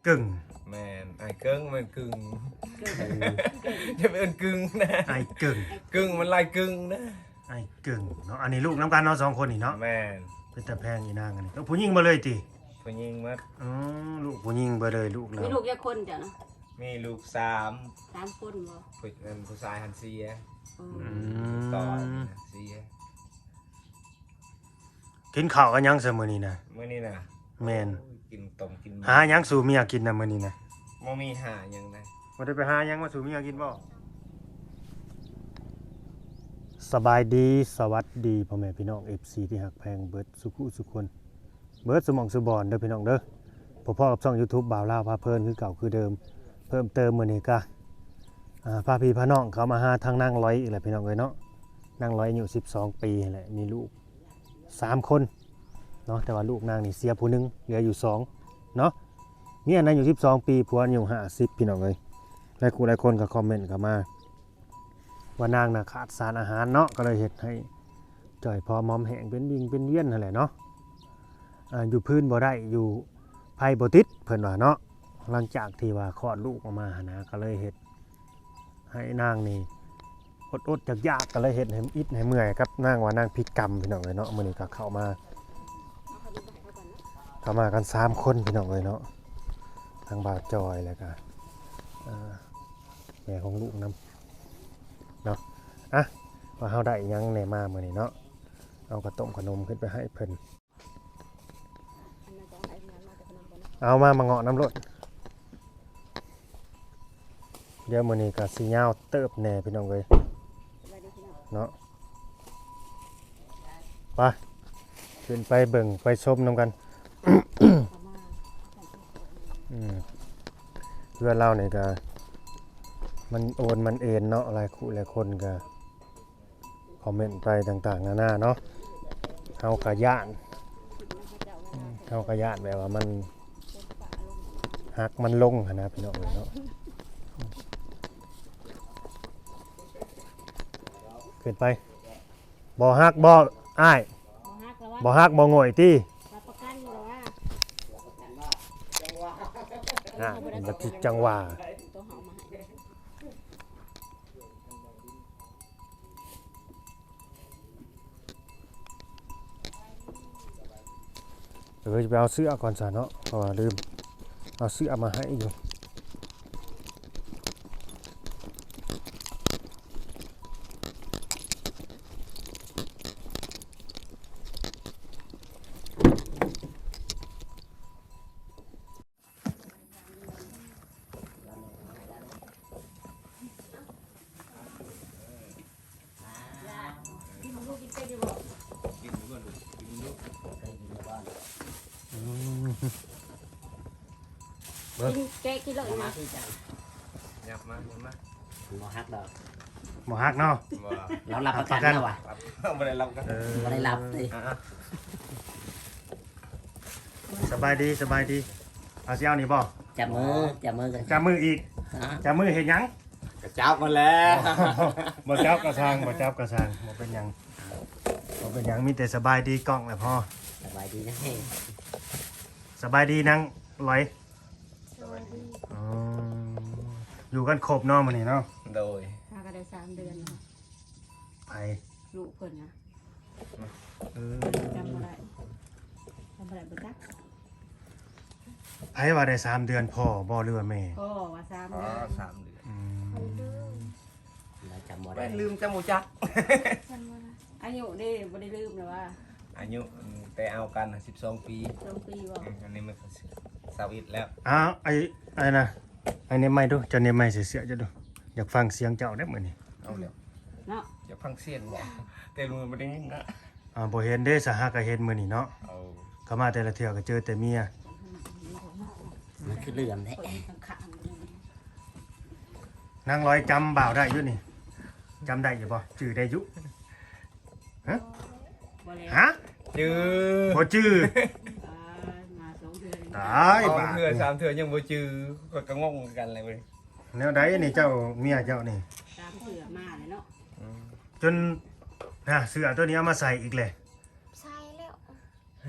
ເກິ່ງ ແມ່ນ ອ້າຍເກິ່ງ ແມ່ນກຶ່ງ ຢ່າໄປເອີ້ນກຶ່ງນະ ອ້າຍເກິ່ງ ກຶ່ງມັນຫຼາຍກຶ່ງນະ ອ້າຍເກິ່ງເນາະ. ອັນນີ້ລູກນຳກັນເນາະ ສອງຄົນນີ້ເນາະ ແມ່ນ ເປັນຕາແພງອີນາງອັນນີ້ ລູກຜູ້ຍິງເບິດເລີຍຕິ? ຜູ້ຍິງໝົດ ອໍ ລູກຜູ້ຍິງເບິດເລີຍ ລູກລາວ. ມີລູກຈັກຄົນເຈົ້ານະ? ມີລູກສາມ ສາມຄົນບໍ່? ຜູ້ ເອີ ຜູ້ຊາຍຫັ້ນເສຍ ອືມ ອືມ ຕໍ່ເສຍ. ກິນເຂົ້າກັບຫຍັງຊະມື້ນີ້ນະ? ມື້ນີ້ນະ ແມ່ນ ໂອ້ຍ ກິນຕົ້ມກິນ ຫາຫຍັງສູ່ເມຍກິນນະມື້ນີ້ນະ? ບໍ່ມີຫາຫຍັງນະ ບໍ່ໄດ້ໄປຫາຫຍັງມາສູ່ເມຍກິນບໍ່? ສະບາຍດີ ສະຫວັດດີ ພໍ່ແມ່ພີ່ນ້ອງ ເອັຟຊີ ທີ່ຮັກແພງເບິດສູ່ຜູ້ສູ່ຄົນ ເບິດສູ່ໝ່ອງສູ່ບ່ອນເດີພີ່ນ້ອງເດີ. ພໍ້ໆກັບຊ່ອງຢູທູບບ່າວລາວພາເພີນຄືເກົ່າຄືເດີມ. ເພີ່ມເຕີມມື້ນີ້ກະ ອ່າ ພາພີ່ພານ້ອງເຂົ້າມາຫາທາງນາງລອຍອີກແລ້ວພີ່ນ້ອງເອີຍເນາະ. ນາງລອຍອາຍຸສິບສອງປີຫັ້ນແຫຼະ ມີລູກສາມຄົນເນາະ ແຕ່ວ່າລູກນາງນີ້ເສຍຜູ້ໜຶ່ງ ເຫຼືອຢູ່ສອງເນາະ. ເມຍນາງອາຍຸສິບສອງປີ ຜົວອາຍຸຫ້າສິບ ພີ່ນ້ອງເອີຍ. ຫຼາຍຄູ່ຫຼາຍຄົນກໍຄອມເມັນເຂົ້າມາວ່ານາງນະຂາດສານອາຫານເນາະ ກໍເລີຍເຮັດໃຫ້ຈ່ອຍຜອມຫອມແຫ້ງ ເປັນວິ່ງເປັນວຽນຫັ້ນແຫຼະເນາະ. ອ່າ ຢູ່ພື້ນບໍ່ໄດ້ ຢູ່ໄຟບໍ່ຕິດ ເພິ່ນວ່າເນາະ. ຫຼັງຈາກທີ່ວ່າຄອດລູກອອກມາຫັ້ນນະ ກໍເລີຍເຮັດ ໃຫ້ນາງນີ້ອົດໆຢາກໆ ກໍເລີຍເຮັດໃຫ້ອິດໃຫ້ເມື່ອຍກັບນາງ ວ່ານາງຜິດກຳພີ່ນ້ອງເອີຍເນາະ. ມື້ນີ້ກໍເຂົ້າມາ ເຂົ້າມາກັນສາມຄົນພີ່ນ້ອງເອີຍເນາະ ທັງບ່າວຈອຍ ແລ້ວກໍ ເອີ ແມ່ຂອງລູກນຳເນາະ. ອ່ະ ວ່າເຮົາໄດ້ຫຍັງແດ່ມາມື້ນີ້ເນາະ ເອົາກະຕົ້ມຂະໜົມຂຶ້ນໄປໃຫ້ເພິ່ນ. ເອົາມາ ມາເງາະນຳໂລດ. ດຽວມື້ນີ້ກໍຊິຍາວເຕີບແດ່ພີ່ນ້ອງເອີຍເນາະ. ໄປ ຂຶ້ນໄປເບິ່ງໄປຊົມນຳກັນ. ອືມ ເຮືອນລາວນີ້ກໍມັນໂອນມັນເອນເນາະ ຫຼາຍຄູ່ຫຼາຍຄົນກໍ ຄອມເມັນໄປຕ່າງໆນານາເນາະ. ເຮົາກະຢ້ານ ເຮົາກະຢ້ານແບບວ່າມັນຫັກມັນລົງຫັ້ນນະພີ່ນ້ອງເອີຍເນາະ. ຂຶ້ນໄປ ບໍ່ຫັກບໍ່ອ້າຍ? ບໍ່ຫັກບໍ່ໂງ່ຍຕິ? ຮັບປະກັນບໍ່ວ່າ ອ່າ ມັນຊິຈັ່ງວ່າ ເອີ ຈະໄປເອົາເສື້ອກ່ອນຊະເນາະ ເພາະວ່າລືມເອົາເສື້ອມາໃຫ້ຢູ່. ອືມ ເບິ່ງ ກິນແກະກິນເລີຍນະ. ຫຍັບມາ ຫຍັບມາ ບໍ່ຫັກດອກ ບໍ່ຫັກເນາະ ບໍ່ ລາວລັບປະກັນແລ້ວວ່າ ລັບ ບໍ່ໄດ້ລັບກັນ ເອີ ບໍ່ໄດ້ລັບຕິ ອ່າ ສະບາຍດີ ສະບາຍດີ. ເອົາ ຊິເອົານີ້ບໍ່? ຈັບມື ຈັບມືກັນ ຈັບມືອີກ ຮະ ຈັບມືເຮັດຫຍັງ? ກະຈັບຫັ້ນແຫຼະ ບໍ່ຈັບກະຊ່າງ ບໍ່ຈັບກະຊ່າງ ບໍ່ເປັນຫຍັງ ບໍ່ເປັນຫຍັງ ມີແຕ່ສະບາຍດີກ້ອງແຫຼະພໍ. ສະບາຍດີນາງ ສະບາຍດີນາງລອຍ. ສະບາຍດີ ອໍ ຢູ່ກັນຄົບເນາະມື້ນີ້ເນາະ. ໂດຍ ຫາກໍໄດ້ສາມເດືອນ. ໃຜ? ລູກເພິ່ນນະ. ເອີ ຈຳບໍ່ໄດ້ ຈຳບໍ່ໄດ້ ບໍ່ຈັກ. ໃຜວ່າໄດ້ສາມເດືອນ ພໍ່ບໍ່ ຫຼືວ່າແມ່? ພໍ່ວ່າສາມເດືອນ ສາມເດືອນ. ອືມ ລະຈຳບໍ່ໄດ້ ລືມ ຈຳບໍ່ຈັກ. ອາຍຸເດ້ ບໍ່ໄດ້ລືມແລ້ວວ່າ ອາຍຸ ອືມ ແຕ່ເອົາກັນນະ ສິບສອງປີ. ສິບສອງປີບໍ່? ອືມ ອັນນີ້ມັນຊາວເອັດແລ້ວ. ອ້າວ ໄອ້ ໄອ້ນະ ໄອ້ເນັບໄມດູ ເຈົ້າເນັບໄມໃສ່ເສື້ອເຈົ້າດູ ຢາກຟັງສຽງເຈົ້າເດ້ມື້ນີ້. ເອົາແລ້ວເນາະ ຢາກຟັງສຽງບໍ່? ແຕ່ມື້ບໍ່ໄດ້ຍິນນະ. ອ່າ ບໍ່ເຫັນເດ້ ສະຫາກະເຫັນມື້ນີ້ເນາະ. ເອົາ ເຂົ້າມາແຕ່ລະເທື່ອກໍເຈີແຕ່ເມຍ. ມັນຄືເລື່ອງແທ້. ນາງລອຍຈຳບ່າວໄດ້ຢູ່ນີ້ ຈຳໄດ້ຢູ່ບໍ່? ຈື່ໄດ້ຢູ່ ຮະ? ບໍ່ແລ້ວ ຮະ? ຈື່ ບໍ່ຈື່. ຕາຍ ມາສອງເທື່ອ ຕາຍ ສອງເທື່ອ ບາດນີ້ ສາມເທື່ອຍັງບໍ່ຈື່ ຂ້ອຍກໍງົງຄືກັນແຫຼະເວີຍ. ແນວໃດນີ້ເຈົ້າ ເມຍເຈົ້ານີ້? ສາມເທື່ອມາແລ້ວເນາະ. ອືມ ຈົນ ຫາ ເສື້ອໂຕນີ້ເອົາມາໃສ່ອີກແຫຼະ. ໃສ່ແລ້ວ.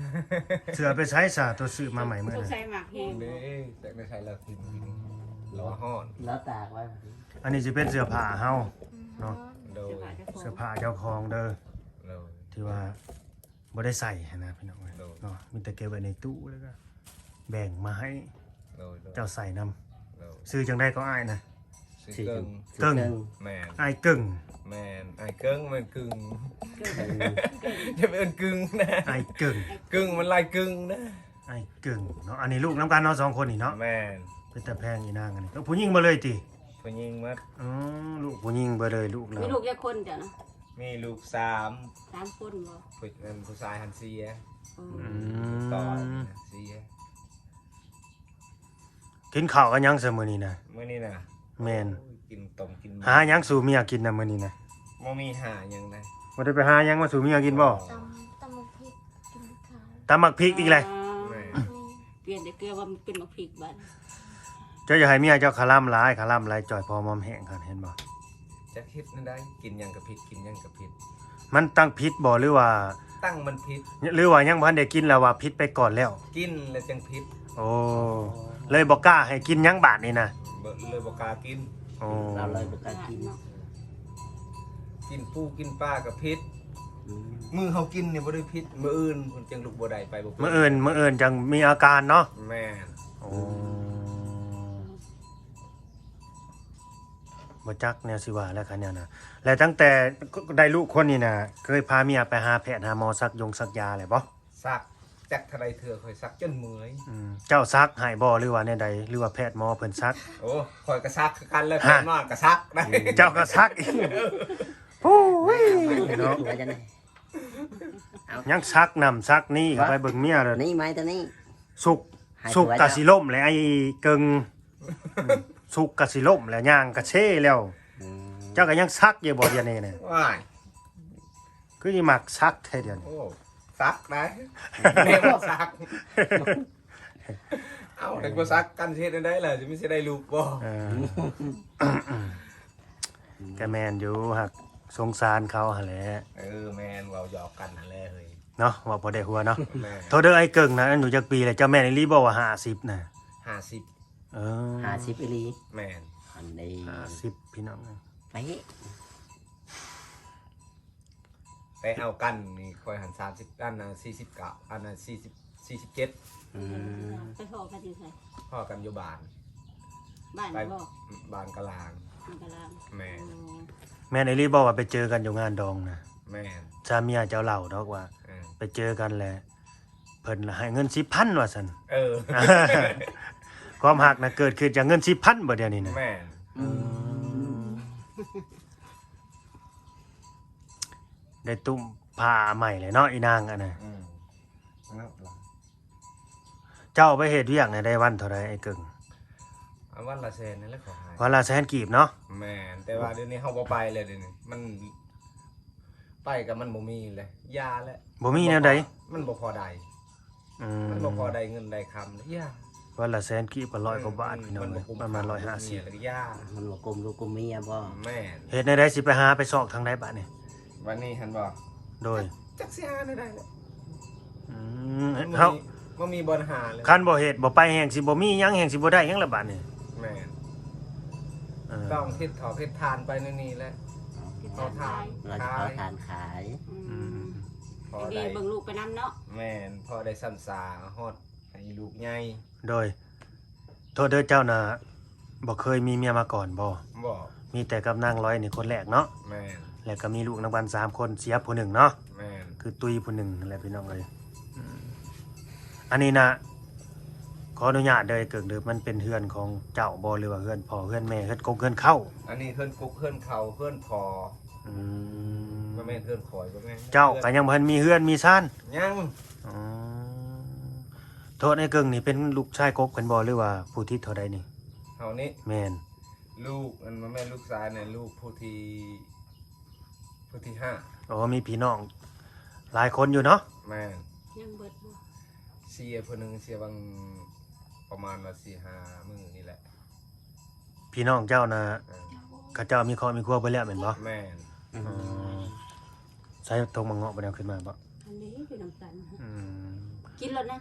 ເສື້ອໄປໃສຊະ ໂຕຊື້ມາໃໝ່ມື້ນັ້ນ? ສົງໄສມັກແຮງ ເດ້ ແຕ່ໄປໃສ່ແລ້ວກິນ ລາວຮ້ອນ ລາວຕາກໄວ້. ອັນນີ້ຊິເປັນເສື້ອຜ້າເຮົາເນາະ ໂດຍ ເສື້ອຜ້າເຈົ້າຂອງເດີ ໂດຍ ທີ່ວ່າບໍ່ໄດ້ໃສ່ຫັ້ນນະພີ່ນ້ອງເອີຍ ໂດຍ ເນາະ ມີແຕ່ເກັບໄວ້ໃນຕູ້ ແລ້ວກໍແບ່ງມາໃຫ້ ໂດຍ ໂດຍ ເຈົ້າໃສ່ນຳ ໂດຍ ຊື່ຈັ່ງໃດກໍອ້າຍນະ? ຊື່ເກິ່ງ ເກິ່ງ ແມ່ນ ອ້າຍເກິ່ງ ແມ່ນ ອ້າຍເກິ່ງ ແມ່ນກຶ່ງ ເກິ່ງ ຢ່າໄປເອີ້ນກຶ່ງນະ ອ້າຍເກິ່ງ ກຶ່ງມັນຫຼາຍກຶ່ງນະ ອ້າຍເກິ່ງເນາະ ອັນນີ້ລູກນຳກັນເນາະ ສອງຄົນນີ້ເນາະ ແມ່ນ ເປັນຕາແພງອີນາງອັນນີ້ ເອີ ຜູ້ຍິງເບິດເລີຍຕິ? ຜູ້ຍິງໝົດ ອືມ ລູກຜູ້ຍິງເບິດເລີຍ ລູກລາວ ມີລູກຈັກຄົນເຈົ້ານະ? ມີລູກສາມ ສາມຄົນບໍ່? ຜູ້ ອັນຜູ້ຊາຍຫັ້ນເສຍ ອືມ ອືມ ຕໍ່ເສຍ ກິນເຂົ້າກັນຫຍັງຊະມື້ນີ້ນະ? ມື້ນີ້ນະ ແມ່ນ ໂອ້ຍ ກິນຕົ້ມກິນ ຫາຫຍັງສູ່ເມຍກິນນະມື້ນີ້ນະ? ບໍ່ມີຫາຫຍັງນະ ບໍ່ໄດ້ໄປຫາຫຍັງມາສູ່ເມຍກິນບໍ່? ຕຳ ຕຳໝາກພິກ ກິນເຂົ້າ ຕຳໝາກພິກອີກແລ້ວ ແມ່ນ ແມ່ນ ປ່ຽນແຕ່ເກືອວ່າມັນເປັນໝາກພິກບາດ ເຈົ້າຢ່າໃຫ້ເມຍເຈົ້າຄະລຳຫຼາຍ ຄະລຳຫຼາຍຈ່ອຍພໍມອມແຫ້ງຫັ້ນ ເຫັນບໍ່? ຈັກເຮັດແນວໃດ ກິນຫຍັງກໍຜິດ ກິນຫຍັງກໍຜິດ ມັນຕັ້ງຜິດບໍ່ ຫຼືວ່າ ຕັ້ງມັນຜິດ ຫຼືວ່າຍັງບໍ່ທັນໄດ້ກິນແລ້ວວ່າຜິດໄປກ່ອນແລ້ວ? ກິນແລ້ວຈັ່ງຜິດ ໂອ້ ເລີຍບໍ່ກ້າໃຫ້ກິນຫຍັງບາດນີ້ນະ ເລີຍບໍ່ກ້າກິນ ໂອ້ ລາວເລີຍບໍ່ກ້າກິນ ກິນປູກິນປາກໍຜິດ ອືມ ມື້ເຮົາກິນນີ້ບໍ່ໄດ້ຜິດ ມື້ອື່ນພຸ້ນຈັ່ງລຸກບໍ່ໄດ້ ໄປບໍ່ເປັນ ມື້ອື່ນ ມື້ອື່ນຈັ່ງມີອາການເນາະ ແມ່ນ ໂອ້ ອືມ ບໍ່ຈັກແນວຊິວ່າແລ້ວຄັນແນວນະ ແລະຕັ້ງແຕ່ໄດ້ລູກຄົນນີ້ນະ ເຄີຍພາເມຍໄປຫາແພດຫາໝໍ ສັກຢົງສັກຢາແລ້ວບໍ່? ສັກ ຈັກເທົ່າໃດເທື່ອຂ້ອຍສັກຈົນເມື່ອຍ ອືມ ເຈົ້າສັກໃຫ້ບໍ່ ຫຼືວ່າແນວໃດ ຫຼືວ່າແພດໝໍເພິ່ນສັກ? ໂອ້ ຂ້ອຍກໍສັກຄືກັນແຫຼະ ແພດໝໍກໍສັກໄດ້ ເຈົ້າກໍສັກອີກ ໂອ້ຍ ເນາະ ຍັງສັກນັ້ນສັກນີ້ ເຂົ້າໄປເບິ່ງເມຍເດີ ນີ້ໄມ້ຕົວນີ້ ສຸກ ສຸກກະຊິລົ້ມແຫຼະ ໄອ້ເກິ່ງ ສຸກກະຊິລົ້ມແລ້ວ ຍ່າງກະເຊແລ້ວ ອືມ ເຈົ້າກໍຍັງສັກຢູ່ບໍ່ດຽວນີ້ນະ? ວ້າຍ ຄືຊິມັກສັກແທ້ດຽວນີ້ ໂອ້ ສັກໄດ້ ແມ່ນບໍ່ສັກ ເອົ້າ ແຕ່ບໍ່ສັກກັນຊິເຮັດແນວໃດລະ ຊິມີຊິໄດ້ລູກບໍ່? ເອີ ກໍແມ່ນຢູ່ ຫາກສົງສານເຂົາຫັ້ນແຫຼະ ເອີ ແມ່ນ ເວົ້າຢອກກັນຫັ້ນແຫຼະເຮີ້ຍ ເນາະ ເວົ້າພໍໄດ້ຫົວເນາະ ແມ່ນ ໂທດເດີ ອ້າຍເກິ່ງນະ ອາຍຸຈັກປີແລ້ວ? ເຈົ້າແມ່ນອີ່ຫຼີບໍ່ວ່າຫ້າສິບນະ? ຫ້າສິບ ເອີ ຫ້າສິບອີ່ຫຼີ ແມ່ນ ອັນນີ້ ຫ້າສິບ ພີ່ນ້ອງ ໄປ ແຕ່ເອົາກັນນີ້ຂ້ອຍຫັ້ນສາມສິບ ອັນນ່າ ສີ່ສິບເກົ້າ ອັນນ່າ ສີ່ສິບ ສີ່ສິບເຈັດ ອືມ ໄປພໍ້ກັນຢູ່ໃສ? ພໍ້ກັນຢູ່ບ້ານ ບ້ານ ໄປ ບໍ່? ບ້ານກະລາງ ບ້ານກະລາງ ແມ່ນ ໂອ້ ແມ່ນອີ່ຫຼີບໍ່ວ່າໄປເຈີກັນຢູ່ງານດອງນະ? ແມ່ນ ຊາເມຍເຈົ້າເລົ່າດອກວ່າ ເອີ ໄປເຈີກັນແຫຼະ ເພິ່ນໃຫ້ເງິນສິບພັນວ່າຊັ້ນ ເອີ ຄວາມຮັກນະເກີດຂຶ້ນຈາກເງິນສິບພັນບໍ່ດຽວນີ້ນະ? ແມ່ນ ອືມ ໄດ້ຕຸ້ມຜ້າໃໝ່ແຫຼະເນາະ ອີນາງອັນນະ ອືມ ເນາະ ເຈົ້າໄປເຮັດວຽກໃນໄດ້ວັນເທົ່າໃດ ອ້າຍເກິ່ງ? ອັນວັນລະແສນນີ້ແຫຼະ ຂໍໃຫ້ ວັນລະແສນກີບເນາະ? ແມ່ນ ແຕ່ວ່າດຽວນີ້ເຮົາບໍ່ໄປແລ້ວ ດຽວນີ້ມັນ ໄປກໍມັນບໍ່ມີແຫຼະ ຢ່າແຫຼະ ບໍ່ມີແນວໃດ ມັນບໍ່ພໍ ມັນບໍ່ພໍໄດ້ ອືມ ມັນບໍ່ພໍໄດ້ເງິນໄດ້ຄຳ ຢ່າ ວັນລະແສນກີບກໍຮ້ອຍກວ່າບາດ ອືມ ພີ່ນ້ອງເອີຍ ມັນບໍ່ກຸ້ມຄ່າ ປະມານຮ້ອຍຫ້າສິບ ບໍ່ມີແລ້ວກໍຢ່າ ມັນບໍ່ກຸ້ມລູກກຸ້ມເມຍບໍ່? ແມ່ນ ເຮັດແນວໃດ ຊິໄປຫາໄປຊອກທາງໃດບາດນີ້? ບາດນີ້ຫັ້ນບໍ່? ໂດຍ ຈັກ ຈັກຊິຫາແນວໃດແຫຼະ ອືມ ມັນບໍ່ ເຮົາ ມີ ບໍ່ມີບ່ອນຫາເລີຍ ຄັນບໍ່ເຮັດບໍ່ໄປ ແຮ່ງຊິບໍ່ມີຫຍັງ ແຮ່ງຊິບໍ່ໄດ້ຫຍັງລະບາດນີ້ ແມ່ນ ເອີ ຕ້ອງເຮັດເຂົ້າເຮັດທານໄປແນວນີ້ແຫຼະ ເຮັດເຂົ້າທານ ເຮັດທານຂາຍ ເຮົາຊິເຜົາທານຂາຍ ອືມ ອືມ ພໍໄດ້ ເບິ່ງລູກໄປນຳເນາະ ແມ່ນ ພໍໄດ້ຊ້ຳຊາຮອດໃຫ້ລູກໃຫຍ່ ໂດຍ ໂທດເດີ ເຈົ້ານະ ບໍ່ເຄີຍມີເມຍມາກ່ອນບໍ່? ບໍ່ ມີແຕ່ກັບນາງລອຍນີ້ຄົນແລກເນາະ? ແມ່ນ ແລ້ວກໍມີລູກນຳກັນສາມຄົນ ເສຍຜູ້ໜຶ່ງເນາະ? ແມ່ນ ຄືຕຸ້ຍຜູ້ໜຶ່ງຫັ້ນແຫຼະພີ່ນ້ອງເອີຍ ອືມ ອັນນີ້ນະ ຂໍອະນຸຍາດເດີ ເກີກເດີ ມັນເປັນເຮືອນຂອງເຈົ້າບໍ່ ຫຼືວ່າເຮືອນພໍ່ເຮືອນແມ່ ເຮືອນກົກເຮືອນເຄົ້າ? ອັນນີ້ເຮືອນກົກເຮືອນເຄົ້າ ເຮືອນພໍ່ ອືມ ບໍ່ແມ່ນເຮືອນຂ້ອຍ ບໍ່ແມ່ນ ເຈົ້າກໍຍັງບໍ່ທັນມີເຮືອນມີຊານ? ຍັງ ອືມ ໂທດ ອ້າຍເກິ່ງນີ້ເປັນລູກຊາຍກົກເພິ່ນບໍ່ ຫຼືວ່າຜູ້ທີເທົ່າໃດນີ້? ເຮົານີ້ ແມ່ນ ລູກ ອັນ ບໍ່ແມ່ນລູກຊາຍນະ ລູກຜູ້ທີ ຜູ້ທີຫ້າ ອໍ ມີພີ່ນ້ອງຫຼາຍຄົນຢູ່ເນາະ? ແມ່ນ ຍັງເບິດບໍ່? ເສຍຜູ້ໜຶ່ງ ເສຍຫວ່າງປະມານວ່າສີ່ຫ້າມື້ນີ້ແຫຼະ ພີ່ນ້ອງເຈົ້ານະ ເອີ ເຂົາເຈົ້າມີຄອບມີຄົວເບິດແລ້ວແມ່ນບໍ່? ແມ່ນ ອືມ ໃຊ້ຕົກມາເງາະບໍ່ໄດ້ເອົາຂຶ້ນມາບໍ່? ອັນນີ້ຢູ່ນຳກັນ ອືມ ກິນໂລດນະ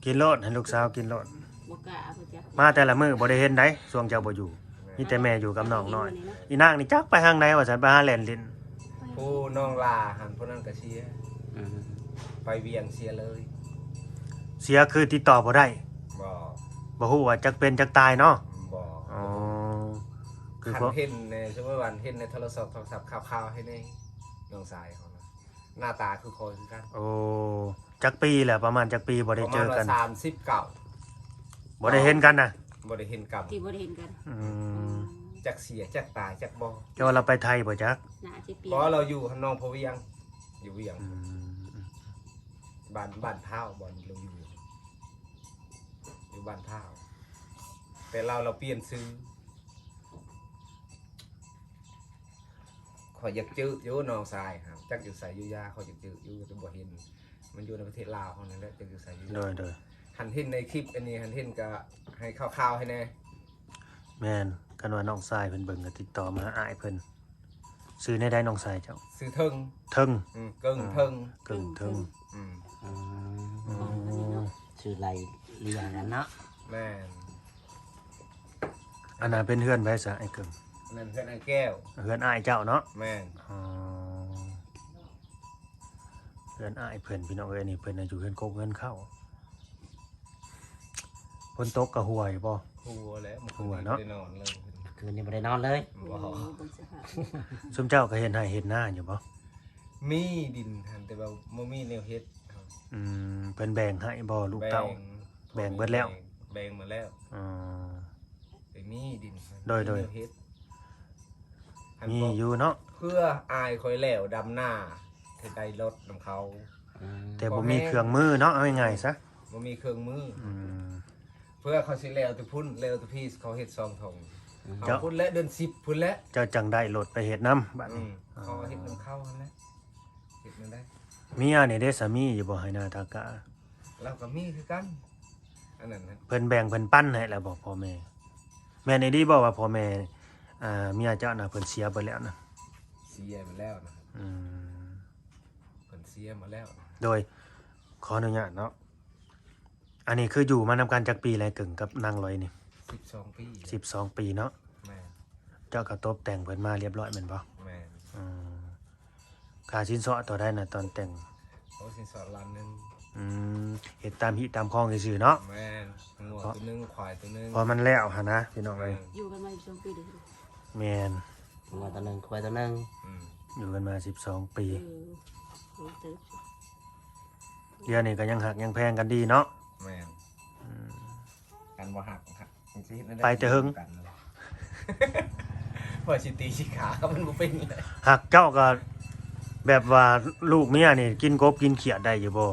ກິນໂລດ ໃຫ້ລູກສາວກິນໂລດ. ບໍ່ກ້າເອົາໄປຈັກ ມາແຕ່ລະມື້ບໍ່ໄດ້ເຫັນໃດ ຊ່ວງເຈົ້າບໍ່ຢູ່ ມີແຕ່ແມ່ຢູ່ກັບນ້ອງນ້ອຍ. ອີນາງນີ້ຈັກໄປທາງໃດວ່າຊັ້ນ ໄປຫາແລ່ນຫຼິ້ນ. ຜູ້ນ້ອງຫຼ້າຫັ້ນ ຜູ້ນັ້ນກໍເສຍ ອືມ ໄປວຽງເສຍເລີຍ. ເສຍຄືຕິດຕໍ່ບໍ່ໄດ້? ບໍ່ ບໍ່ຮູ້ວ່າຈັກເປັນຈັກຕາຍເນາະ? ບໍ່ ອໍ ຄື ຄັນເຫັນໃນ ສົມມຸດວ່າເຫັນໃນໂທລະສັບ ໂທລະສັບຂ່າວໆ ໃຫ້ແດ່ ນ້ອງຊາຍເຮົານະ ໜ້າຕາຄືຂ້ອຍຄືກັນ. ໂອ້ ຈັກປີແລ້ວ? ປະມານຈັກປີບໍ່ໄດ້ເຈີກັນ? ປະມານວ່າສາມສິບເກົ້າ ບໍ່ໄດ້ເຫັນກັນນະ? ບໍ່ໄດ້ເຫັນກັນ ທີ່ບໍ່ໄດ້ເຫັນກັນ. ອືມ ອືມ ຈັກເສຍຈັກຕາຍຈັກບໍ່. ແຕ່ວ່າລາວໄປໄທບໍ່ຈັກ? ໜ້າຊິປ່ຽນ ບໍ່ ລາວຢູ່ຫັ້ນ ໜອງພະວຽງ ຢູ່ວຽງ. ອືມ ບ້ານ ບ້ານພ້າວ ບ່ອນລາວຢູ່ ຢູ່ບ້ານພ້າວ ແຕ່ລາວ ລາວປ່ຽນຊື່. ຂ້ອຍຢາກຈື່ຢູ່ນ້ອງຊາຍຫັ້ນ ຈັກຢູ່ໃສຢູ່ຢາ ຂ້ອຍຢາກຈື່ຢູ່ ແຕ່ບໍ່ເຫັນ. ມັນຢູ່ໃນປະເທດລາວເຮົານີ້ແຫຼະ ຈັກຢູ່ໃສຢູ່ຢາ. ໂດຍ ໂດຍ ຄັນເຫັນໃນຄລິບອັນນີ້ ຄັນເຫັນກໍໃຫ້ຂ່າວໆ ໃຫ້ແດ່. ແມ່ນ ຄັນວ່ານ້ອງຊາຍເພິ່ນເບິ່ງກໍຕິດຕໍ່ມາຫາອ້າຍເພິ່ນ. ຊື່ແນວໃດນ້ອງຊາຍເຈົ້າ? ຊື່ເທິງ ເທິງ ອືມ ເກິ່ງເທິງ ເກິ່ງເທິງ. ອືມ ອືມ ຊື່ໄລ່ລຽງກັນເນາະ. ແມ່ນ ອັນນັ້ນເປັນເຮືອນໃຜຊະ ອ້າຍເກິ່ງ? ອັນນັ້ນເຮືອນອ້າຍແກ້ວ ເຮືອນອ້າຍເຈົ້າເນາະ. ແມ່ນ ອໍ ເຮືອນອ້າຍເພິ່ນ ພີ່ນ້ອງເອີຍ ນີ້ເພິ່ນຢູ່ເຮືອນກົກເຮືອນເຂົ້າ. ຝົນຕົກກໍຮົ່ວຢູ່ບໍ່? ຮົ່ວແລ້ວ ຮົ່ວເນາະ ບໍ່ໄດ້ນອນເລີຍ ຄືນນີ້ບໍ່ໄດ້ນອນເລີຍ. ບໍ່ ໂອ້ ເບິ່ງສະພາບ ຊຸມເຈົ້າກໍເຮັດໄຮ່ເຮັດນາຢູ່ບໍ່? ມີດິນຫັ້ນ ແຕ່ວ່າບໍ່ມີແນວເຮັດ. ອືມ ເພິ່ນແບ່ງໃຫ້ບໍ່ ລູກເຕົ້າ? ແບ່ງ ແບ່ງເບິດແລ້ວ ແບ່ງ ແບ່ງໝົດແລ້ວ. ອໍ ແຕ່ມີດິນ ໂດຍ ໂດຍ ເຮັດ ມີຢູ່ເນາະ ເພື່ອອ້າຍຂ້ອຍແລ້ວດຳນາ ຊິໄດ້ລົດນຳເຂົາ. ອືມ ແຕ່ບໍ່ມີເຄື່ອງມືເນາະ ເອົາງ່າຍໆຊະ ບໍ່ມີເຄື່ອງມື. ອືມ ເພື່ອເຂົາຊິແລ້ວແຕ່ພຸ້ນ ແລ້ວແຕ່ພີ້ ເຂົາເຮັດສອງຖົງ. ອືມ ເຂົາພຸ້ນແຫຼະ ເດືອນສິບພຸ້ນແຫຼະ ເຈົ້າຈັ່ງໄດ້ລົດໄປເຮັດນຳບາດນີ້. ອືມ ເຂົາເຮັດນຳເຂົາຫັ້ນແຫຼະ ເຮັດແນວໃດ? ເມຍນີ້ເດ້ ສາມີຢູ່ບໍ່ ໄຮ່ນາຕາກາ? ລາວກໍມີຄືກັນ ອັນນັ້ນນະ ເພິ່ນແບ່ງເພິ່ນປັນໃຫ້ແລ້ວບໍ່ພໍ່ແມ່? ແມ່ນອີ່ຫຼີບໍ່ວ່າພໍ່ແມ່ ອ່າ ເມຍເຈົ້ານະ ເພິ່ນເສຍເບິດແລ້ວນະ? ເສຍເບິດແລ້ວນະ. ອືມ ເພິ່ນເສຍໝົດແລ້ວນະ. ໂດຍ ຂໍອະນຸຍາດເນາະ ອັນນີ້ຄືຢູ່ມານຳກັນຈັກປີແລ້ວ ເກິ່ງກັບນາງລອຍນີ້? ສິບສອງປີ. ສິບສອງປີເນາະ. ແມ່ນ. ເຈົ້າກໍຕົບແຕ່ງເພິ່ນມາລຽບຮ້ອຍແມ່ນບໍ່? ແມ່ນ. ອືມ ຄ່າສິນສອດທໍ່ໃດນະຕອນແຕ່ງ? ໂອ້ ສິນສອດລ້ານໜຶ່ງ. ອືມ ເຮັດຕາມຮີດຕາມຄອງຊື່ໆເນາະ. ແມ່ນ. ງົວໂຕໜຶ່ງ ຄວາຍໂຕໜຶ່ງ ພໍມັນແລ້ວຫັ້ນນະ ພີ່ນ້ອງເອີຍ. ແມ່ນ. ຢູ່ກັນມາສິບສອງປີເດ້. ແມ່ນ. ງົວໂຕໜຶ່ງ ຄວາຍໂຕໜຶ່ງ. ອືມ ຢູ່ກັນມາສິບສອງປີ. ເອີ ໂດນເຕີບ. ດຽວນີ້ກໍຍັງຮັກຍັງແພງກັນດີເນາະ. ແມ່ນ. ອືມ ຄັນບໍ່ຮັກ ມັນຊິເຮັດແນວໃດ ໄປແຕ່ເຫິງ ກັນ ວ່າຊິຕີຊິຂາ ມັນບໍ່ເປັນເລີຍ. ຮັກເຈົ້າກໍແບບວ່າລູກເມຍນີ້ກິນກົບກິນຂຽດໄດ້ຢູ່ບໍ່?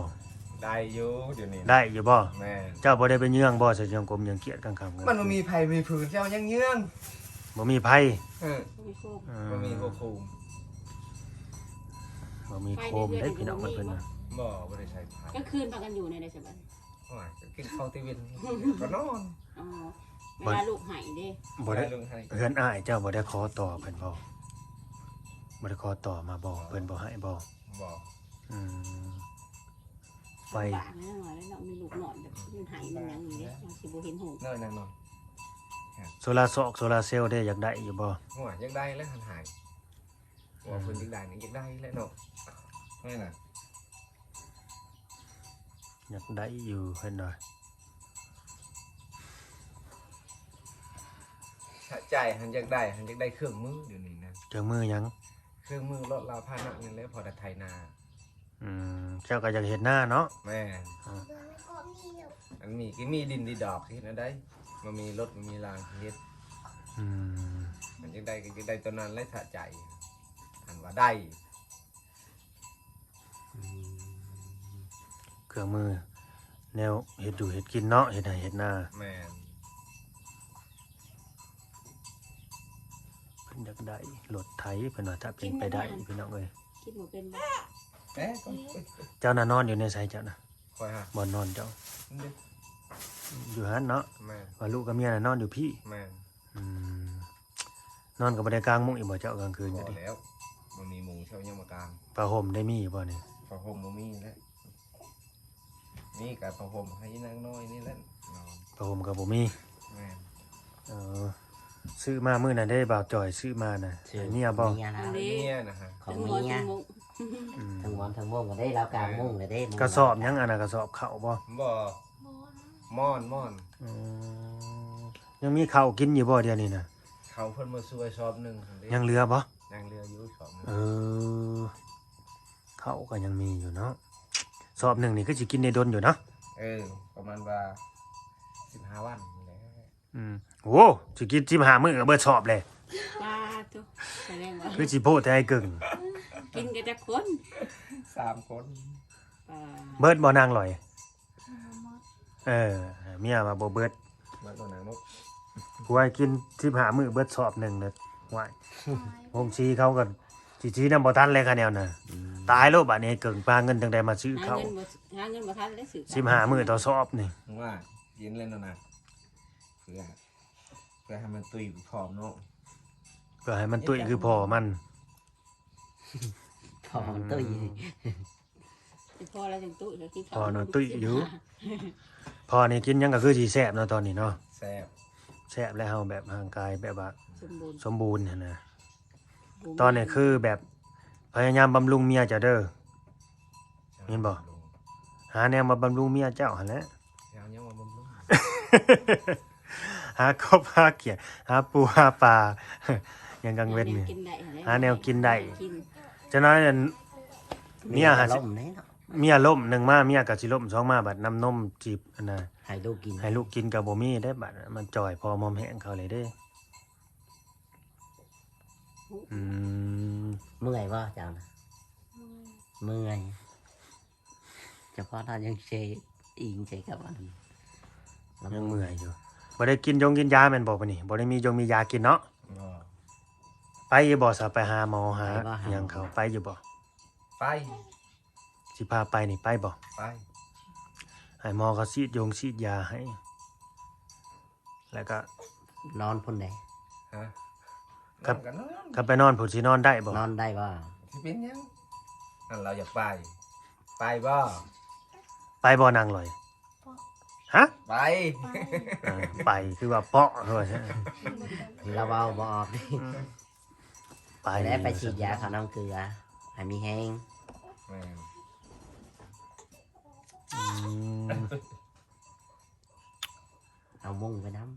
ໄດ້ຢູ່ ດຽວນີ້ ໄດ້ຢູ່ບໍ່? ແມ່ນ. ເຈົ້າບໍ່ໄດ້ໄປເຍືອງບໍ່ ໃສ່ເຍືອງກົບເຍືອງຂຽດກາງຄ່ຳກາງຄືນ? ມັນບໍ່ມີໃຜມີຜືນ ເຈົ້າຍັງເຍືອງ. ບໍ່ມີໃຜ. ເອີ ບໍ່ມີໂຄມ. ອືມ ບໍ່ມີຫົວໂຄມ. ບໍ່ມີໂຄມເດ້ພີ່ນ້ອງເພິ່ນນະ. ບໍ່ ບໍ່ໄດ້ໃສ່ໃຜ. ກາງຄືນພາກັນຢູ່ແນວໃດສະບາດ? ໂອ້ຍ ກໍກິນເຂົ້າແຕ່ເວັນ ກໍນອນ. ອໍ ເວລາລູກໄຫ້ເດ້. ບໍ່ໄດ້ ເວລາລູກໄຫ້ ເຮືອນອ້າຍເຈົ້າບໍ່ໄດ້ຂໍຕໍ່ເພິ່ນບໍ່? ບໍ່ໄດ້ຂໍຕໍ່ມາບໍ່? ເພິ່ນບໍ່ໃຫ້ບໍ່? ບໍ່. ອືມ ໄປ ລຳບາກແນ່ນອນເນາະ ມີລູກນ້ອຍແບບມັນໄຫ້ມັນຫຍັງນີ້ເດ້ ມັນຊິບໍ່ເຫັນຮູບ. ເນີ່ນ ນັ່ງນອນ. ໂຊລາຊອກໂຊລາເຊວເດ້ ຢາກໄດ້ຢູ່ບໍ່? ໂອ້ຍ ຢາກໄດ້ແລ້ວ ຄັນໃຫ້ ວ່າເພິ່ນຢາກໄດ້ນີ້ ຢາກໄດ້ແຫຼະເນາະ. ແມ່ນນະ. ຢາກໄດ້ຢູ່ເພິ່ນວ່າ. ສະໃຈຫັ້ນຢາກໄດ້ ຫັ້ນຢາກໄດ້ເຄື່ອງມືດຽວນີ້ນະ. ເຄື່ອງມືຫຍັງ? ເຄື່ອງມືລົດລາພານະນີ້ແຫຼະ ພໍໄດ້ໄຖນາ. ອືມ ເຈົ້າກໍຢາກເຮັດນາເນາະ. ແມ່ນ. ອືມ ອັນນີ້ກໍມີດິນດີດອກ ເຮັດແນວໃດ? ບໍ່ມີລົດ ບໍ່ມີລາງ ເຮັດ. ອືມ ມັນຢາກໄດ້ກໍຢາກໄດ້ຕົວນັ້ນແຫຼະ ສະໃຈ ຫັ້ນວ່າໄດ້. ອືມ ເຄື່ອງມືແນວເຮັດຢູ່ເຮັດກິນເນາະ ເຮັດໄຮ່ເຮັດນາ. ແມ່ນ. ເພິ່ນຢາກໄດ້ລົດໄຖ ເພິ່ນວ່າ ຖ້າເປັນໄປໄດ້ ພີ່ນ້ອງເອີຍ. ກິນບໍ່ເປັນບໍ່? ເອີ ເຈົ້ານະນອນຢູ່ໃນໃສເຈົ້ານະ? ຂ້ອຍຫາ ບ່ອນນອນເຈົ້າ ຢູ່ຫັ້ນເນາະ. ແມ່ນ. ວ່າລູກກັບເມຍນະນອນຢູ່ພີ້. ແມ່ນ. ອືມ ນອນກໍບໍ່ໄດ້ກາງມຸ້ງອີກບໍ່ເຈົ້າກາງຄືນ? ບໍ່ແລ້ວ ບໍ່ມີມຸ້ງເຈົ້າຍັງມາກາງ. ຜ້າຫົ່ມໄດ້ມີຢູ່ບໍ່ນີ້? ຜ້າຫົ່ມບໍ່ມີແລ້ວ. ອ ນີ້ກໍຜ້າຫົ່ມໃຫ້ນາງນ້ອຍນີ້ແຫຼະນອນ. ຜ້າຫົ່ມກໍບໍ່ມີ. ແມ່ນ. ເອີ ຊື້ມາມື້ນັ້ນເດ້ ບ່າວຈ່ອຍຊື້ມານະ. ໃຫ້ເມຍບໍ່? ເມຍນະ. ເມຍນະ. ຂອງເມຍ. ອືມ ທັງໝອນທັງມຸ້ງກໍໄດ້ ລາວກາງມຸ້ງກໍໄດ້. ກະສອບຫຍັງອັນນັ້ນ ກະສອບເຂົ້າບໍ່? ບໍ່. ໝອນ ໝອນ. ອືມ ຍັງມີເຂົ້າກິນຢູ່ບໍ່ດຽວນີ້ນະ? ເຂົ້າເພິ່ນມາຊ່ວຍສອບໜຶ່ງຫັ້ນເດ້. ຍັງເຫຼືອບໍ່? ຍັງເຫຼືອຢູ່ສອບໜຶ່ງ. ເອີ ເຂົ້າກໍຍັງມີຢູ່ເນາະ. ສອບໜຶ່ງນີ້ຄືຊິກິນໄດ້ດົນຢູ່ເນາະ. ເອີ ປະມານວ່າສິບຫ້າວັນນີ້ແຫຼະ. ອືມ ໂອ້ ຊິກິນສິບຫ້າມື້ກໍເບິດສອບແຫຼະ. ປາໂທ້ ສະແດງວ່າ ຄືຊິໂພດແທ້ອ້າຍເກິ່ງ. ກິນກັນຈັກຄົນ? ສາມຄົນ. ປາ ເບິດບໍ່ນາງລອຍ? ເອີ ເມຍວ່າບໍ່ເບິດ. ເບິດບໍ່ນາງລູກ? ຜົວກິນສິບຫ້າມື້ເບິດສອບໜຶ່ງເລີຍ. ຫວາຍ ໂຮງສີເຂົາກໍຊິຊື້ນຳບໍ່ທັນແລ້ວຄະແນວນະ. ອືມ ຕາຍໂລດບາດນີ້ ເກິ່ງ ຫາເງິນຈັ່ງໃດມາຊື້ເຂົ້າ? ຫາເງິນບໍ່ ຫາເງິນບໍ່ທັນແລ້ວຊື້. ສິບຫ້າມື້ຕໍ່ສອບນີ້ ວ່າກິນເລີຍນະ. ເພື່ອ ເພື່ອໃຫ້ມັນຕຸ້ຍຄືພໍ່ເນາະ. ເພື່ອໃຫ້ມັນຕຸ້ຍຄືພໍ່ມັນ. ພໍ່ມັນຕຸ້ຍ. ອືມ ພໍ່ລະຈັ່ງຕຸ້ຍ ພໍ່ນະຕຸ້ຍຢູ່. ພໍ່ນີ້ກິນຫຍັງກໍຄືຊິແຊບເນາະຕອນນີ້ເນາະ. ແຊບ ແຊບແລ້ວ ເຮົາແບບຮ່າງກາຍແບບວ່າສົມບູນ ສົມບູນຫັ້ນນະ. ຕອນນີ້ຄືແບບພະຍາຍາມບຳລຸງເມຍເຈົ້າເດີ. ແມ່ນບໍ່? ຫາແນວມາບຳລຸງເມຍເຈົ້າຫັ້ນແຫຼະ. ຫາແນວມາບຳລຸງ ຫາກົບຫາຂຽດ ຫາປູຫາປາ ຍາມກາງເວັນນີ້ ຫາແນວກິນໄດ້. ຈັກໜ້ອຍນັ້ນເມຍຫາຊິ ເມຍລົ້ມໜຶ່ງມາ ເມຍກໍຊິລົ້ມສອງມາ ບັດນ້ຳນົມຈີບອັນນ່າ ໃຫ້ລູກກິນ ໃຫ້ລູກກິນກໍບໍ່ມີເດ້. ບັດມັນຈ່ອຍພໍມອມແຫ້ງເຂົາເລີຍເດ້. ອືມ ເມື່ອຍບໍ່ເຈົ້ານະ? ເມື່ອຍ ສະເພາະເຮົາຍັງເຊອີງໃສ່ກັບອັນ ຍັງເມື່ອຍຢູ່. ບໍ່ໄດ້ກິນຢົງກິນຢາແມ່ນບໍ່ມື້ນີ້? ບໍ່ໄດ້ມີຢົງມີຢາກິນເນາະ. ບໍ່. ໄປຢູ່ບໍ່ຊະ? ໄປຫາໝໍຫາ ໄປບໍ່? ຫາຫມອ ຫຍັງເຂົາ ໄປຢູ່ບໍ່? ໄປ. ຊິພາໄປນີ້ໄປບໍ່? ໄປ. ໃຫ້ໝໍເຂົາສີດຢົງສີດຢາໃຫ້. ແລ້ວກໍນອນພຸ້ນເດ້. ຮະ? ຄັນ ນອນກໍນອນ. ຄັນໄປນອນພຸ້ນຊິນອນໄດ້ບໍ່? ນອນໄດ້ບໍ່? ຊິເປັນຫຍັງ? ອັນລາວຢາກໄປ ໄປບໍ່? ໄປບໍ່ນາງລອຍ? ຮະ? ໄປ. ເອີ ໄປ ຄືວ່າເປາະ ຄືວ່າ ລາວເວົ້າບໍ່ອອກ. ອືມ ໄປ ແລ້ວໄປສີດຢາເຂົານ້ຳເກືອ ໃຫ້ມີແຮງ. ແມ່ນ. ອືມ ເອົາມຸ້ງໄປນຳ.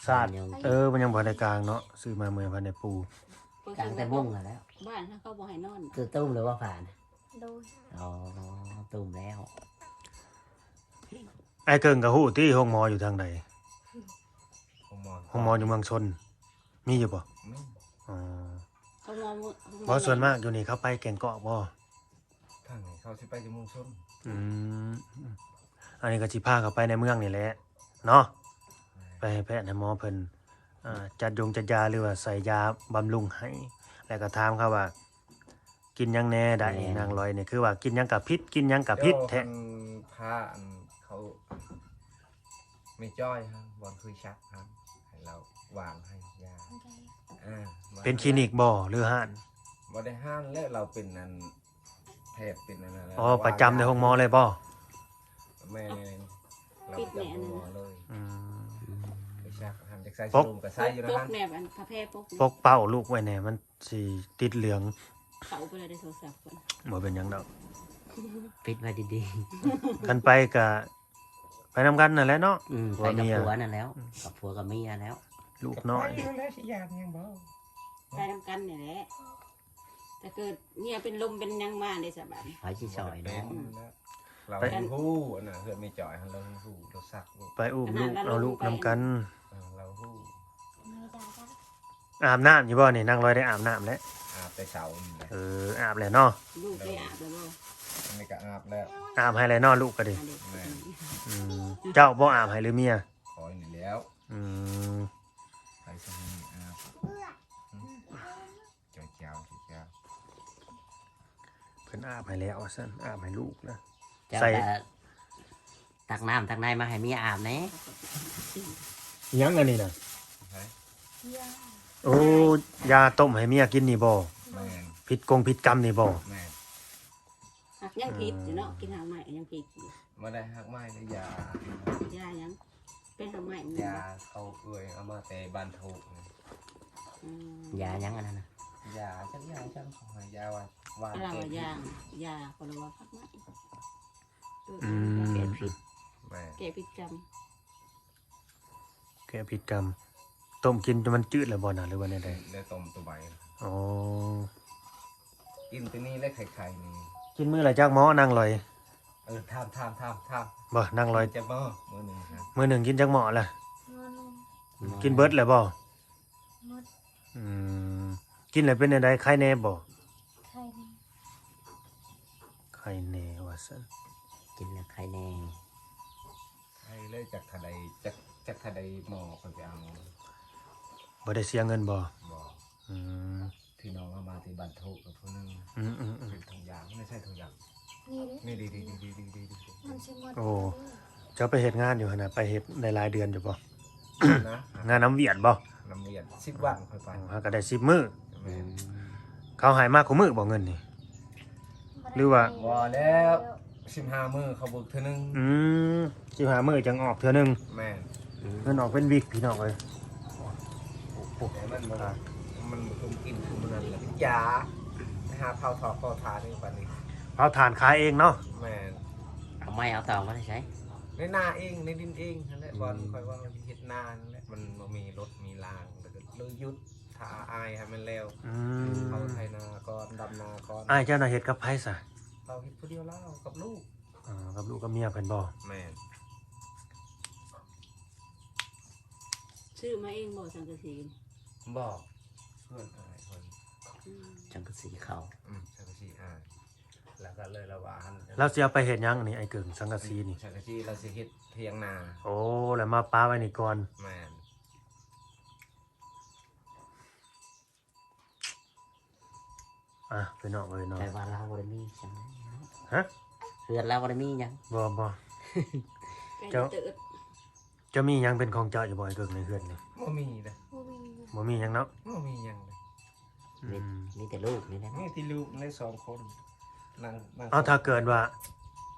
ສາດ ມັນຍັງ ເອີ ມັນຍັງບໍ່ໄດ້ກາງເນາະ ຊື້ມາເມື່ອພັນໄດ້ປູ ກາງແຕ່ມຸ້ງຫັ້ນແຫຼະ. ບ້ານເຮົາເຂົາບໍ່ໃຫ້ນອນ ຄືຕຸ້ມຫຼືວ່າຝານ? ໂດຍ. ອໍ ຕຸ້ມແລ້ວ. ອ້າຍເກິ່ງກໍຮູ້ຕິ ໂຮງໝໍຢູ່ທາງໃດ? ໂຮງໝໍ ໂຮງໝໍຢູ່ເມືອງຊົນ ມີຢູ່ບໍ່? ມີ. ອໍ ໂຮງໝໍ ໂຮງໝໍ ບໍ່ ສ່ວນມາກຢູ່ນີ້ເຂົາໄປແກງກອກບໍ່? ທາງນີ້ເຂົາຊິໄປແຕ່ເມືອງຊົນ. ອືມ ອັນນີ້ກໍຊິພາເຂົາໄປໃນເມືອງນີ້ແຫຼະເນາະ. ແມ່ນ. ໄປໃຫ້ແພດໃຫ້ໝໍເພິ່ນ ອ່າ ຈັດຢົງຈັດຢາ ຫຼືວ່າໃສ່ຢາບຳລຸງໃຫ້ ແລ້ວກໍຖາມເຂົາວ່າກິນຫຍັງແດ່ໄດ້. ແມ່ນ. ນາງລອຍນີ້ຄືວ່າກິນຫຍັງກໍຜິດ ກິນຫຍັງກໍຜິດແທ້. ເຈົ້າ ອັນພາ ອັນເຂົາ ແມ່ຈ້ອຍຫັ້ນ ບ່ອນຄືຊັກຫັ້ນ ໃຫ້ລາວວາງໃຫ້ຢາ. ໂອເຄ. ເອີ ເປັນຄລີນິກບໍ່ ຫຼືຮ້ານ? ບໍ່ໄດ້ຮ້ານແຫຼະ ລາວເປັນອັນ ແພດເປັນອັນນັ້ນແຫຼະ. ອໍ ປະຈຳໃນໂຮງໝໍເລີຍບໍ່? ແມ່ນ. ລາວປະຈຳໂຮງໝໍເລີຍ. ອືມ ໄປຊັກຫັ້ນ ຢາກໃສ່ ປົກ ສະໂລມກໍໃສ່ຢູ່ນະ. ປົກແນບອັນຜ້າແພປົກ ປົກເປົ້າລູກໄວ້ແດ່ ມັນຊິຕິດເຫຼືອງ. ເຂົາໄປແລ້ວໃນໂທລະສັບ. ບໍ່ເປັນຫຍັງດອກ ປິດໄວ້ດີໆ. ຄັນໄປກໍ ໄປນຳກັນນັ້ນແຫຼະເນາະ. ອືມ ໄປກັບຜົວນັ້ນແລ້ວ. ອືມ ກັບຜົວກັບເມຍແລ້ວ ລູກນ້ອຍ. ໄປຢູ່ແລ້ວຊິຢ້ານຫຍັງບໍ່? ໄປນຳກັນນີ້ແຫຼະ ຖ້າເກີດເມຍເປັນລົມເປັນຫຍັງມາເດ້ສະບາດນີ້ ໃຜຊິຊ່ອຍເນາະ? ອືມ ລາວຮູ້ອັນນ່າ ເຮືອນແມ່ຈ້ອຍຫັ້ນ ລາວຮູ້ ລາວຊັກລູກ ໄປອຸ້ມລູກເອົາລູກນຳກັນ. ເອີ ລາວຮູ້. ອາບນ້ຳຢູ່ບໍ່ນີ້? ນາງລອຍໄດ້ອາບນ້ຳແລ້ວ. ອາບແຕ່ເຊົ້ານີ້ແຫຼະ. ເອີ ອາບແລ້ວເນາະ. ລູກໄດ້ອາບແລ້ວບໍ່? ອັນນີ້ກໍອາບແລ້ວ. ອາບໃຫ້ແລ້ວເນາະ ລູກກໍດີ. ແມ່ນ. ອືມ ເຈົ້າບໍ່ອາບໃຫ້ຫຼືເມຍ? ຂ້ອຍນີ້ແລ້ວ. ອືມ ໃຜຊິໃຫ້ອາບ? ເຈົ້າ ເຈົ້າ ເຈົ້າ ເພິ່ນອາບໃຫ້ແລ້ວວ່າຊັ້ນ ອາບໃຫ້ລູກນະ. ເຈົ້າ ໃສ່ ກໍຕັກນ້ຳຕັກໃນມາໃຫ້ເມຍອາບແດ່. ຫຍັງອັນນີ້ນະ? ໂອ້ ຢາຕົ້ມໃຫ້ເມຍກິນນີ້ບໍ່? ແມ່ນ. ຜິດກົງຜິດກຳນີ້ບໍ່? ແມ່ນ. ໃ ຍັງຜິດຢູ່ເນາະ ກິນຮາກໄມ້ກໍຍັງຜິດຢູ່. ບໍ່ໄດ້ຮາກໄມ້ນະ ຢາ ຢາຫຍັງ? ເປັນຮາກໄມ້ມັນ ຢາເຂົາເອື້ອຍເອົາມາແຕ່ບ້ານໂທກ. ອືມ ຢາຫຍັງອັນນັ້ນນະ? ຢາຈັກຢາຫຍັງ ເຂົາໃຫ້ຢາວ່າຫວານ ລາວວ່າຢາ ຢາ ເຂົາເອີ້ນວ່າຮາກໄມ້ ອືມ ແກ້ຜິດ ແມ່ນ ແກ້ຜິດກຳ. ແກ້ຜິດກຳ ຕົ້ມກິນຈົນມັນຈືດແລ້ວບໍ່ນະ ຫຼືວ່າແນວໃດ? ແລ້ວຕົ້ມຕົວໃບ. ອໍ ກິນຕົວນີ້ແຫຼະ ໄຂ່ໆນີ້. ກິນມື້ລະຈັກໝໍ້ນາງລອຍ? ເອີ ຖາມ ຖາມ ຖາມ ຖາມ ບໍ່ ນາງລອຍ ກິນຈັກໝໍ້ມື້ໜຶ່ງ? ມື້ໜຶ່ງກິນຈັກໝໍ້ລະ? ໝໍ້ໜຶ່ງ. ກິນເບິດແລ້ວບໍ່? ໝົດ. ອືມ ກິນແລ້ວເປັນແນວໃດ ໄຄແນ່ບໍ່? ໄຄແນ່ ໄຄແນ່ວ່າຊັ້ນ ກິນແລ້ວໄຄແນ່. ໄຄເລີຍ ຈັກເທົ່າໃດ ຈັກ ຈັກເທົ່າໃດໝໍ້ຂ້ອຍໄປເອົາ. ບໍ່ໄດ້ເສຍເງິນບໍ່? ບໍ່. ອືມ ພີ່ນ້ອງເອົາມາແຕ່ບ້ານໂທກກັບຜູ້ໜຶ່ງ. ອືມໆໆ ເປັນຖົງຢາງ ບໍ່ໄດ້ໃສ່ຖົງຢາງ. ນີ້ເດ້ ນີ້ດີໆໆໆໆ ມັນຊິໝົດ. ໂອ້ ເຈົ້າໄປເຮັດງານຢູ່ຫັ້ນນະ ໄປເຮັດໄດ້ຫຼາຍເດືອນຢູ່ບໍ່? ນະ ງານນຳຫວຽດບໍ່? ນຳຫວຽດ ສິບວັນຂ້ອຍໄປ. ອໍ ຫາກໍໄດ້ສິບມື້. ແມ່ນ. ເຂົາໃຫ້ມາຄູ່ມື້ບໍ່ເງິນນີ້ ຫຼືວ່າ? ບໍ່ແລ້ວ ສິບຫ້າມື້ເຂົາເບີກເທື່ອໜຶ່ງ. ອືມ ສິບຫ້າມື້ຈັ່ງອອກເທື່ອໜຶ່ງ. ແມ່ນ. ເງິນອອກເປັນວິກພີ່ນ້ອງເອີຍ. ໂອ້ໂຫ ແຕ່ມັນບໍ່ ອ່າ ມັນບໍ່ຄຸມກິນ ຄຸມອັນນັ້ນແຫຼະ ຢາ ໄປຫາເຜົາຖອກເຜົາຖ່ານນີ້ ປານນີ້ ເຜົາຖ່ານຂາຍເອງເນາະ. ແມ່ນ. ເອົາໄມ້ເອົາເຕົາມາແຕ່ໃສ? ໃນນາເອງ ໃນດິນເອງຫັ້ນແຫຼະ. ອືມ ບ່ອນຂ້ອຍວ່າເຮັດນານັ້ນແຫຼະ ມັນບໍ່ມີລົດມີລາງ ແລ້ວກໍເລີຍຢຸດ ຖ້າອ້າຍໃຫ້ມັນແລ້ວ. ອືມ ເຂົາໄຖນາກ່ອນ ດຳນາກ່ອນ. ອ້າຍເຈົ້ານະເຮັດກັບໃຜຊະ? ລາວເຮັດຜູ້ດຽວລາວກັບລູກ. ເອີ ກັບລູກກັບເມຍເພິ່ນບໍ່? ແມ່ນ. ຊື້ມາເອງບໍ່ ສັງກະສີ? ບໍ່ ເພື່ອນອ້າຍເພິ່ນ. ອືມ ສັງກະສີເຂົາ. ອືມ ສັງກະສີອ້າຍ ແລ້ວກໍເລີຍລະວ່າ ລາວຊິເອົາໄປເຮັດຫຍັງນີ້ ອ້າຍເກິ່ງ ສັງກະສີນີ້? ສັງກະສີລາວຊິເຮັດຖຽງນາ. ໂອ້ ແລ້ວມາປະໄວ້ນີ້ກ່ອນ. ແມ່ນ. ອ່ະ ພີ່ນ້ອງເອີຍເນາະ ແຕ່ວ່າລາວບໍ່ໄດ້ມີຫຍັງ. ຮະ? ເຮືອນລາວບໍ່ໄດ້ມີຫຍັງ. ບໍ່ ບໍ່. ເຈົ້າ ເຈົ້າມີຫຍັງເປັນຂອງເຈົ້າຢູ່ບໍ່ ອ້າຍເກິ່ງ ໃນເຮືອນນີ້? ບໍ່ມີເດ້. ບໍ່ມີ ບໍ່ມີຫຍັງເນາະ. ບໍ່ມີຫຍັງເດ້. ມີ ອືມ ມີແຕ່ລູກນີ້ແຫຼະ. ມີແຕ່ລູກແລະສອງຄົນ. ນາງ ນາງ ເອົາ ຖ້າເກີດວ່າ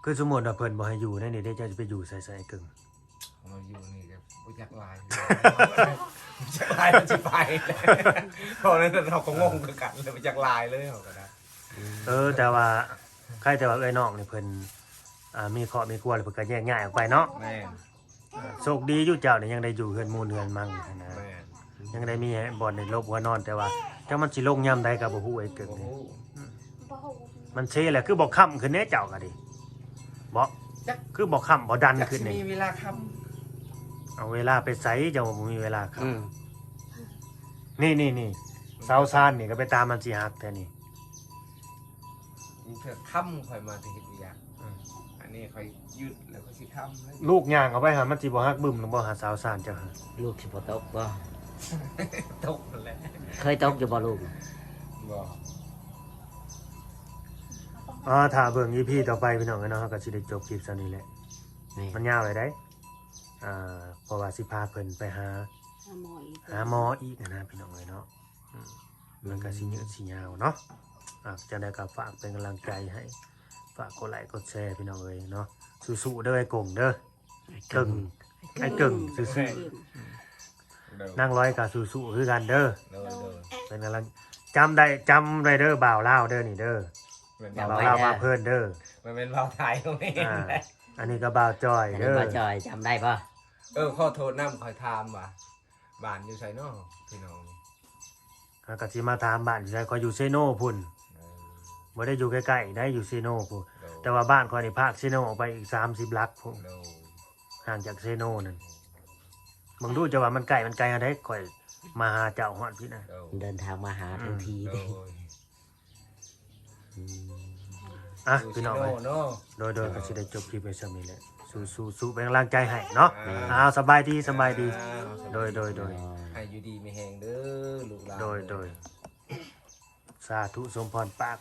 ຄືສົມມຸດວ່າເພິ່ນບໍ່ໃຫ້ຢູ່ໃນນີ້ເດ້ ເຈົ້າຊິໄປຢູ່ໃສ ອ້າຍເກິ່ງ? ເຮົາຢູ່ນີ້ກໍບໍ່ຈັກຫຼາຍ ບໍ່ຈັກຫຼາຍມັນຊິໄປ. ເພາະນັ້ນເຮົາກໍງົງຄືກັນ ບໍ່ຈັກຫຼາຍເລີຍເຮົາກໍໄດ້. ເອີ ແຕ່ວ່າ ໃຄ່ແຕ່ວ່າເອື້ອຍນ້ອງນີ້ເພິ່ນ ອ່າ ມີຄອບມີຄົວແລ້ວ ເພິ່ນກໍແຍກຍ້າຍອອກໄປເນາະ. ແມ່ນ. ໂຊກດີຢູ່ເຈົ້ານີ້ຍັງໄດ້ຢູ່ເຮືອນມູນເຮືອນມັງຫັ້ນນະ. ແມ່ນ. ຍັງໄດ້ມີບ່ອນໃຫ້ຫຼົບຫົວນອນ ແຕ່ວ່າຈັກມັນຊິລົງຍາມໃດກໍບໍ່ຮູ້ ອ້າຍເກິ່ງ. ບໍ່ຮູ້. ອືມ ບໍ່ຮູ້. ມັນເຊແຫຼະ ຄືບໍ່ຄ້ຳຂຶ້ນແດ່ເຈົ້າກໍດີ. ບໍ່ ຈັກ ຄືບໍ່ຄ້ຳບໍ່ດັນຂຶ້ນນີ້. ມີເວລາຄ້ຳ. ເອົາເວລາໄປໃສ ເຈົ້າວ່າບໍ່ມີເວລາຄ້ຳ? ອືມ ນີ້ໆໆ ເສົາຊານນີ້ກໍໄປຕາມມັນຊິຫັກແທ້ນີ້. ເທື່ອຄ່ຳຂ້ອຍມາແຕ່ເຮັດວຽກ. ອືມ ອັນນີ້ຂ້ອຍຢຸດແລ້ວຂ້ອຍຊິຄ່ຳເລີຍ. ລູກຍ່າງເຂົ້າໄປຫາ ມັນຊິບໍ່ຫັກບຶ້ມລະບໍ່ ຫາເສົາຊານເຈົ້າຫັ້ນ? ລູກຊິບໍ່ຕົກບໍ່? ຕົກຫັ້ນແຫຼະ. ເຄີຍຕົກຢູ່ບໍ່ລູກ? ບໍ່. ອ່າ ຖ້າເບິ່ງອີພີຕໍ່ໄປພີ່ນ້ອງເອີຍເນາະ ເຮົາກໍຊິໄດ້ຈົບຄລິບສ່ຳນີ້ແຫຼະ. ແມ່ນ. ມັນຍາວແລ້ວເດ້. ອ່າ ເພາະວ່າຊິພາເພິ່ນໄປຫາ ຫາໝໍອີກ ຫາໝໍອີກຫັ້ນນະ ພີ່ນ້ອງເອີຍເນາະ. ອືມ ມັນກໍຊິຍືດຊິຍາວເນາະ. ອ່າ ຈັ່ງໃດກໍຝາກເປັນກຳລັງໃຈໃຫ້ ຝາກກົດໄລກົດແຊພີ່ນ້ອງເອີຍເນາະ. ສູ້ໆເດີ ອ້າຍກົງເດີ ອ້າຍເກິ່ງ ອ້າຍເກິ່ງ ສູ້ໆ. ໂດຍ. ນາງລອຍກໍສູ້ໆຄືກັນເດີ. ໂດຍ ໂດຍ. ເປັນກຳລັງ ຈຳໄດ້ ຈຳໄວ້ເດີ ບ່າວລາວເດີນີ້ເດີ. ແມ່ນ ບ່າວລາວ ບ່າວລາວພາເພີນເດີ. ບໍ່ແມ່ນບ່າວໄທ. ອ່າ ອັນນີ້ກໍບ່າວຈອຍເດີ. ບ່າວຈອຍ ຈຳໄດ້ບໍ່? ເອີ ຂໍໂທດນຳ ຂ້ອຍຖາມວ່າ ບ້ານຢູ່ໃສເນາະພີ່ນ້ອງ? ເຮົາກໍຊິມາຖາມບ້ານຢູ່ໃສ ຂ້ອຍຢູ່ເຊໂນພຸ້ນ. ເອີ ບໍ່ໄດ້ຢູ່ໃກ້ໆໃດ ຢູ່ເຊໂນພຸ້ນ. ໂດຍ. ແຕ່ວ່າບ້ານຂ້ອຍນີ້ພາກເຊໂນອອກໄປອີກສາມສິບຫຼັກພຸ້ນ. ໂດຍ. ຫ່າງຈາກເຊໂນນັ້ນ. ເບິ່ງດູເຈົ້າວ່າມັນໃກ້ມັນໄກອັນໃດ ຂ້ອຍມາຫາເຈົ້າຮອດພີ້ນະ. ໂດຍ. ເດີນທາງມາຫາທັງທີ. ອືມ ໂດຍ. ອືມ ອ່ະ ພີ່ນ້ອງເອີຍ ໂດຍໆ ກໍຊິໄດ້ຈົບຄລິບໄວ້ສ່ຳນີ້ແຫຼະ. ສູ້ໆ ເປັນກຳລັງໃຈໃຫ້ເນາະ. ອ່າ ອ່າ ສະບາຍດີ ສະບາຍດີ. ອ່າ ໂດຍໆໆ ໃຫ້ຢູ່ດີມີແຮງເດີລູກຫຼານ. ໂດຍໆ ສາທຸ ສົມພອນປາກ.